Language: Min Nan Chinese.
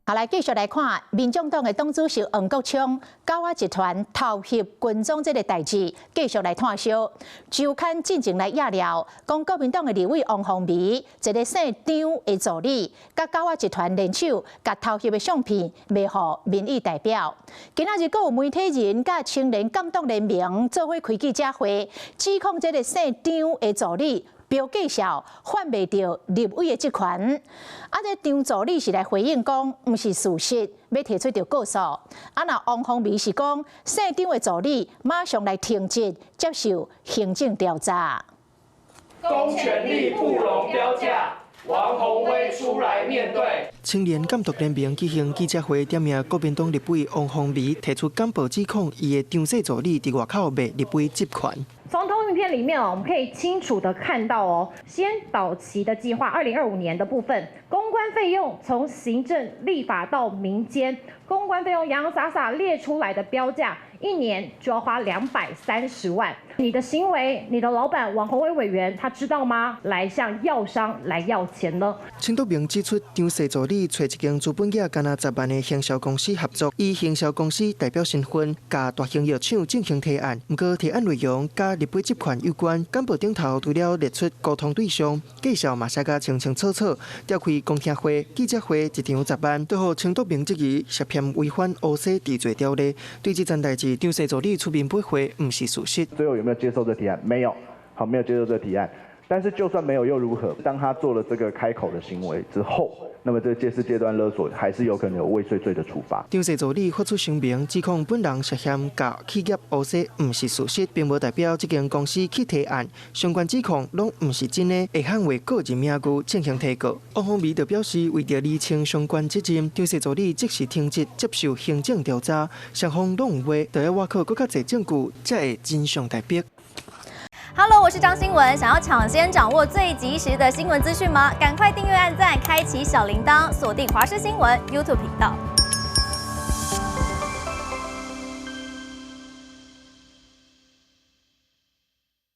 好，來繼續來看，民眾黨的黨主席黃國昌、九仔集團偷翕軍裝這个代誌，繼續來炭燒。週刊進前來掖料，講國民黨的立委王鴻薇，一个姓張的助理，佮九仔集團聯手，共偷翕的相片賣予民意代表。今仔日閣有媒體人佮青年監督聯盟做伙開記者會，指控這个姓張的助理標價數販賣著立委的職權，啊！這張助理是來回應講，毋是事實，欲提出著告訴。啊，若王鴻薇是講，姓張的助理馬上來停職接受行政調查。公權力不容標價，王鴻薇出來面對。青年監督聯盟舉行記者會，點名國民黨立委王鴻薇提出簡報指控，伊的張姓助理佇外口賣立委職權。從投影片裡面哦，我們可以清楚的看到哦，先導期的計劃，2025年的部分，公關費用從行政、立法到民間，公關費用洋洋灑灑列出來的標價，一年就要花230萬。你的行為，你的老闆王鴻薇委員，他知道嗎？來向藥商來要錢呢？青督盟指出，張姓助理揣一間資本額干焦10萬的行銷公司合作，以行銷公司代表身份，共大型藥廠進行提案。毋過提案內容佮立委職權有關，簡報頂頭除了列出溝通對象，介紹嘛寫甲清清楚楚，召開公聽會、記者會，一場10萬，都予青督盟質疑涉嫌違反烏紗治罪條例。對這件代誌，張姓助理出面駁回，毋是事實。最後有沒有接受這提案？沒有，好，沒有接受這提案。但是就算沒有又如何？當他做了這個開口的行為之後，那麼這個借勢借端勒索，還是有可能有未遂罪的處罰。張姓助理發出聲明，指控本人涉嫌共企業烏紗，毋是事實，並無代表這間公司去提案，相關指控攏毋是真的，會捍衛個人名譽進行提告。王鴻薇就表示，為著釐清相關責任，張姓助理即時停職接受行政調查，雙方攏有話，著愛倚靠閣較濟證據，才會真相大白。 Hello，我是張新聞。想要搶先掌握最及時的新聞資訊嗎？趕快訂閱、按讚、開啟小鈴鐺，鎖定華視新聞 YouTube 頻道。